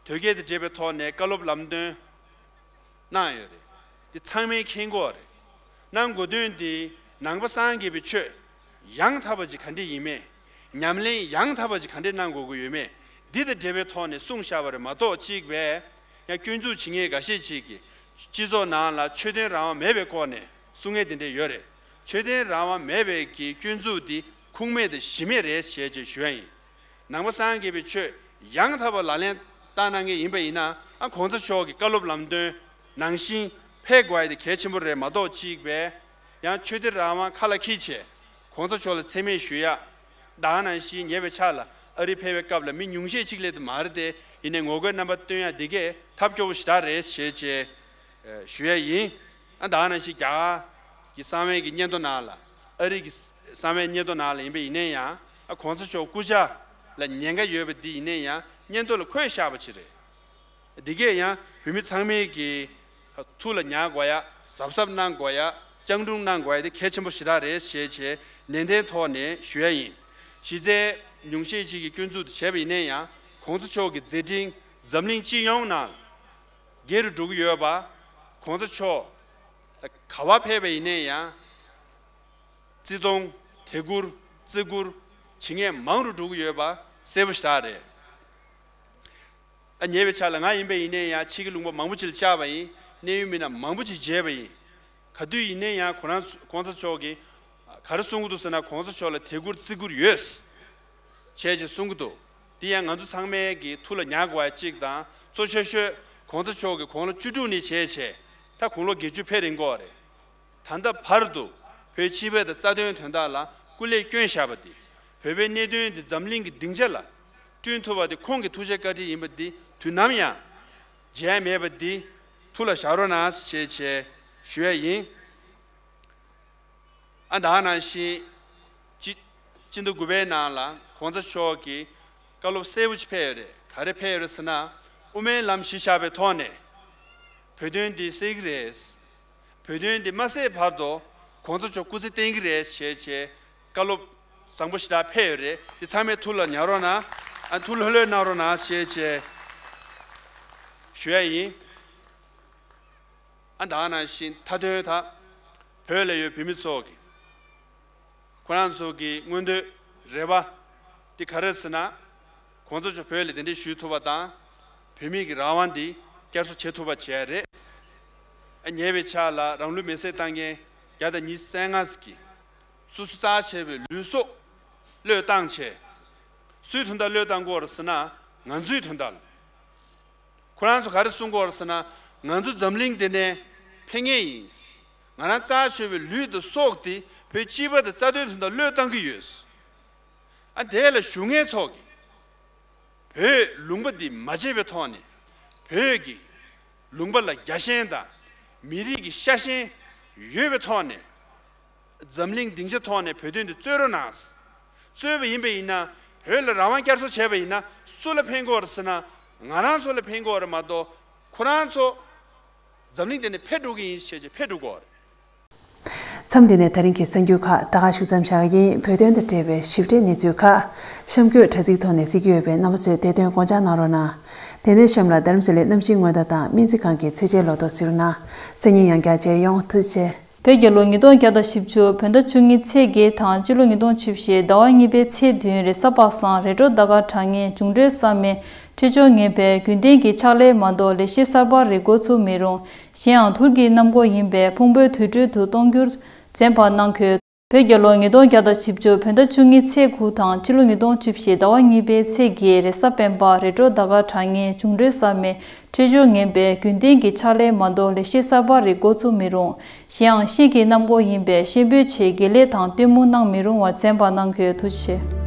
དོལ་རྒྱལ་དང་འབྲེལ་བའི་ཐོག་ནས་བཀའ་སློབ་ལམ་སྟོན་གནང་ཡོད་རེད། འདི་ཚང་མས་མཁྱེན་གྱི་ཡོད་རེད། གནང་དགོས་དོན་འདི་ནང་པ་སངས་རྒྱས་པའི་ཆོས་ཡང་དག་པ་ཅིག་ག་འདྲ་ཡིན་མིན། ཉམས་ལེན་ཡང་དག་པ་ཅིག་ག་འདྲ་གནང་དགོས་ཀྱི་ཡོད་མེད། འདི་དང་འབྲེལ་བའི་ཐོག་ནས་གསུངས་བཞག་པ་རེད་མ་གཏོགས། གཅིག་པས་ཡང་སྐྱོན་འཛུགས་བྱེད་མཁན་འགའ་ཤས་ཅིག་གིས་སྤྱི་ཚོགས་ནང་ལ་ཆོས་དད་རང་དབང་མེད་པའི་སྐོར་ནས་གསུང་མཁན་དེ་འདྲ་ཡོད་རེད། ཆོས་དད་རང་དབང་མེད་པའི་གི་སྐྱོན་འཛུགས་འདི་ཁུངས་མེད་དང་གཞི་མེད་རེད་ཞེས་བྱས་ཞུ་ཡ་ཡིན། ནང་པ་སངས་རྒྱས་པའི་ཆོས་ཡང་དག་པ་ལག་ལེན་བསྟར་གནང་མཁན་ཡིན་པ་ཡིན་ན། ཨ་ྋགོང་ས་མཆོག་གི་བཀའ་སློབ་ལམ་སྟོན་ནང་བཞིན་ཕེབས་དགོས་ཡ་དེ་གལ་ཆེན་པོ་རེད་མ་གཏོགས། གཅིག་པས་ཡང་ཆོས་དད་རང་དབང་ཁ་ལ་འཁྱེར་བྱས་ྋགོང་ས་མཆོག་ལ་མཚན་སྨད་ཞུ་ཡ། ད་ག་ནང་བཞིན་ཉེ་བའི་ཆར་ལ་ཨ་རི་ཕེབས་པའི་སྐབས་ལ་མི་ཉུང་ཤས་གཅིག་ལས་དེ་མ་རེད་དེ། ཡིན་ནའི་ངོ་རྒོལ་རྣམ་པ་སྟོན་ཡ་འདི་གས་ཐབས་སྐྱོ་བོ་ཞེ་དྲག་རེད་ཞེས་བྱས་ཞུ་ཡ་ཡིན། ཨ་ད་ག་ནང་བཞིན་རྒྱ་གར་གྱི་གསང་བའི་གི་སྙན་ཐོ་ནང་ལ། ཨ་རི་གི་གསང་བའི་སྙན་ཐོ་ནང་ལ་ཡིན་པ་ཡིན་ནའི་ཡང་། ཨ་ྋགོང་ས་མཆོག་སྐུ་ཕྱྭ་ལ་ཉེན་ཁ་ཡོད་པ་འདི་ཡིན་ནའི་ཡང་། སྙན་ཐོ་ལ་འཁོད་བཞག་པ་ཅིག་རེད། འདི་གས་ཡང་བོད་མི་ཚང་མས་ཀྱི་ཐུགས་ལ་ཉར་དགོས་ཡ། གཟབ་གཟབ་གནང་དགོས་ཡ། སྤྱང་གྲུང་གནང་དགོས་ཡ་དེ་གལ་ཆེན་པོ་ཞེ་དྲག་རེད་ཞེས་བྱས་ནན་ཏན་ཐོག་ནས་ཞུ་ཡ་ཡིན། གཞི་རྩའི་ཉུང་ཤས་ཅིག་གིས་སྐྱོན་འཛུགས་དེ་བྱས་པ་ཡིན་ནའི་ཡང་། ྋགོང་ས་མཆོག་གི་མཛད་འཕྲིན་འཛམ་གླིང་སྤྱི་ཡོངས་ནང་རྒྱས་རུ་འགྲོ་གི་ཡོད་པ། ྋགོང་ས་མཆོག་ག་པར་ཕེབས་པ་ཡིན་ནའི་ཡང་། བརྩི་མཐོང་། དད་བཀུར། བརྩི་བཀུར། བྱེད་མཁན་མང་རུ་འགྲོ་གི་ཡོད་པ་གསལ་པོ་ཞེ་དྲག་རེད། ཨ་ཉེ་བའི་ཆར་ལ་ང་ཡིན་པ་ཡིན་ནའི་ཡང་ཕྱི་གི་ལུང་པ་མང་པོ་ཅིག་ལ་བཅར་བ་ཡིན། གནད་ཡོད་མི་སྣ་མང་པོ་ཅིག་མཇལ་བ་ཡིན། ག་དུས་ཡིན་ནའི་ཡང་ཁོ་རང་ཚོ་༸གོང་ས་མཆོག་གིས་ག་རེ་གསུང་གི་འདུག་ཟེར་ན། ༸གོང་ས་མཆོག་ལ་དད་བཀུར་བརྩི་བཀུར་ཡོད་བྱས་བྱས་གསུང་གི་འདུག་འདི་ཡང་ང་ཚོ་ཚང་མས་ཀྱི་ཐུགས་ལ་ཉར་དགོས་པ་གཅིག་དང་། གཙོ་ཆེ་ཤོས་༸གོང་ས་མཆོག་གིས་དགུང་ལོ་བཅུ་དྲུག་ནས་བྱས་བྱས་ད་དགུང་ལོ་བརྒྱད་ཅུ་ཕེབས་རན་གྱི་ཡོད་རེད། ད་ལྟ་བར་དུ་བོད་སྤྱི་པའི་དང་རྩ་དོན་དོན་དག་ལ་སྐུ་ལས་བསྐྱོན་བཞག་པ་འདི། བོད་པའི་གནད་དོན་འདི་འཛམ་གླིང་གི་སྡིངས་ཆ་ལ་བསྐྲུན་ཐུབ་པ་འདི་ཁོང་གི་ཐུགས་རྗེ་བཀའ་དྲིན་ཡིན་པ་འདི་དུས་ནམ་ཡང་བརྗེད་ཡ་མེད་པ་འདི་ཐུགས་ལ་བཞག་རོགས་གནང་ཞེས་བྱས་ཞུ་ཡ་ཡིན། ཨ་ད་ག་ནང་བཞིན་སྤྱི་སྤྱི་ཟླ་དགུ་པའི་ནང་ལ་༸གོང་ས་མཆོག་གིས་བཀའ་སློབ་གསལ་པོ་ཅིག་ཕེབས་ཡོད་རེད། ག་རེ་ཕེབས་ཡོད་རེད་ཟེར་ན། དབུ་མའི་ལམ་གཞི་བཞག་པའི་ཐོག་ནས་བོད་དོན་འདི་སེལ་གྱི་རེད། བོད་དོན་འདི་མ་སེལ་བར་དུ་༸གོང་ས་མཆོག་སྐུ་ཚེ་བརྟན་གྱི་རེད་ཞེས་བྱས་བཀའ་སློབ་བཟང་པོ་ཞེ་དྲག་ཕེབས་ཡོད་རེད། འདི་ཚང་མས་ཐུགས་ལ་ཉར་རོགས་གནང་། ཨ་ཐུགས་ལ་ལྷོད་ལྷོད་གནང་རོགས་གནང་ཞེས་བྱས་ཞུ་ཡ་ཡིན། ཨ་ད་ག་ནང་བཞིན་མཐའ་དོན་ད་བོད་ལ་ཡོད་བོད་མི་ཚོ་གི་ཁོ་རང་ཚོ་གི་མངོན་འདོད་རེ་བ་འདི་ག་རེ་ཟེར་ན། ༸གོང་ས་མཆོག་བོད་ལ་གདན་འདྲེན་ཞུ་ཐུབ་པ་དང་། བོད་མི་གི་རང་དབང་འདི་བསྐྱར་གསོ་བྱེད་ཐུབ་པ་བྱས་རེད། ཨ་ཉེ་བའི་ཆར་ལ་རང་ལུས་མེར་སྲེག་བཏང་མཁན་བརྒྱ་དང་ཉི་ཤུ་རྩ་ལྔ་ཟིག་གིས་སོ་སོ་རྩ་ཆེ་བའི་ལུས་སྲོག་བློས་བཏང་བྱས། སུའི་དོན་དག་བློས་བཏང་དགོས་རེད་ཟེར་ན། ང་ཚོའི་དོན་དག་ལ། ཁོ་རང་ཚོ་ག་རེ་གསུང་གི་ཡོད་རེད་ཟེར་ན། ང་ཚོ་འཛམ་གླིང་འདི་ནས་ཕེབས་མཁན་ཡིན། ང་རང་རྩ་ཆེ་བའི་ལུས་དང་སྲོག་དེ་བོད་སྤྱི་པ་དང་རྩ་དོན་དོན་དག་བློས་བཏང་གི་ཡོད། ཨ་དེ་ལ་བཞུགས་མཁན་ཚོ་གིས་བོད་ལུང་པ་འདི་མ་བརྗེད་པའི་ཐོག་ནས། བོད་ཀྱི་ལུང་པ་ལ་རྒྱ་ཞེན་དང་མི་རིགས་ཀྱི་ཤ་ཞེན་ཡོད་པའི་ཐོག་ནས། འཛམ་གླིང་སྡིངས་ཆ་ཐོག་ནས་བོད་དོན་འདི་རྩོད་རོགས་གནང་། རྩོད་པ་ཡིན་པ་ཡིན་ན། བོད་ལ་རང་དབང་བསྐྱར་གསོ་བྱས་པ་ཡིན་ན་སུ་ལ་ཕན་གྱི་ཡོད་རེད་ཟེར་ན། ང་རང་ཚོ་ལ་ཕན་གྱི་ཡོད་རེད་མ་གཏོགས། ཁོ་རང་ཚོ་འཛམ་གླིང་འདི་ནས་ཕེབས་འགྲོ་གི་ཡིན་ཞེས་བྱས་ཕེབས་འགྲོ་གི་ཡོད་རེད། མཚམས་འདི་ནས་ད་རིང་གི་གསར་འགྱུར་ཁག་ད་ག་ཞུ་མཚམས་བཞག་གི་ཡིན། བོད་དོན་དང་འབྲེལ་བའི་ཞིབ་ཕྲའི་གནས་ཚུལ་ཁག་གཤམ་འཁོད་དྲ་ཚིགས་ཐོག་ནས་གཟིགས་ཀྱི་ཡོད་པས། རྣམ་པ་ཚོས་དེ་དོན་དགོངས་འཇགས་གནང་རོགས་གནང་། དེ་ནས་གཤམ་ལ་རྡ་རམ་ས་ལའི་གནམ་གཤིས་སྔོན་བརྡ་དང་སྨན་རྩིས་ཁང་གི་ཚེས་བཅད་ལོ་ཐོ་གཟིགས་རོགས་གནང་། གསན་མཁན་ཡང་བསྐྱར་མཇལ་ཡོང་། ཐུགས་རྗེ་ཆེ། བོད་རྒྱལ་ལོ་ཉིས་སྟོང་བརྒྱ་དང་བཞི་བཅུ་བོད་ཟླ་བཅུ་གཉིས་ཚེས་བརྒྱད་དང་སྤྱི་ལོ་ཉིས་སྟོང་བཅུ་བཞི་ཟླ་བ་གཉིས་པའི་ཚེས་བདུན་རེས་གཟའ་པ་སངས་རེས་འགྲོ་ཟླ་སྐར་གྲངས་ངེས་འབྱུང་འཕྲོད་གསར་མའི་འཕྲོད་སྦྱོར་ངན་པས་རྒྱུན་ལྡན་གྱི་ཕྱག་ལས་མ་གཏོགས་ལས་གཞི་གསར་པ་རེ་འགོ་ཚུགས་མི་རུང་། གཞན་ཡང་དུས་ཀྱི་གནམ་སྒོ་ཡིན་པས་ཕུང་པོའི་དུར་ཁྲོད་དུ་གཏོང་རྒྱུར་འཛེམ་པ་གནང་དགོས། བོད་རྒྱལ་ལོ་ཉིས་སྟོང་བརྒྱ་དང་བཞི་བཅུ་བོད་ཟླ་བཅུ་གཉིས་ཚེས་དགུ་དང་སྤྱི་ལོ་ཉིས་སྟོང་བཅུ་བཞི་ཟླ་བ་གཉིས་པའི་ཚེས་བརྒྱད་རེས་གཟའ་སྤེན་པ་རེས་འགྲོ་ཟླ་སྐར་གྲངས་ངེས་འབྱུང་འཕྲོད་གསར་མའི་འཕྲོད་སྦྱོར་ངན་པས་རྒྱུན་ལྡན་གྱི་ཕྱག་ལས་མ་གཏོགས་ལས་གཞི་གསར་པ་རེ་འགོ་ཚུགས་མི་རུང་། གཞན་ཡང་དཔྱིད་ཀྱི་གནམ་སྒོ་ཡིན་པས་གཤིན་པོའི་ཆེད་དགེ་ལས་དང་སྟོན་མོ་གནང་མི་རུང་བར་འཛེམ་པ་གནང་དགོས། ཐུགས་རྗེ་ཆེ།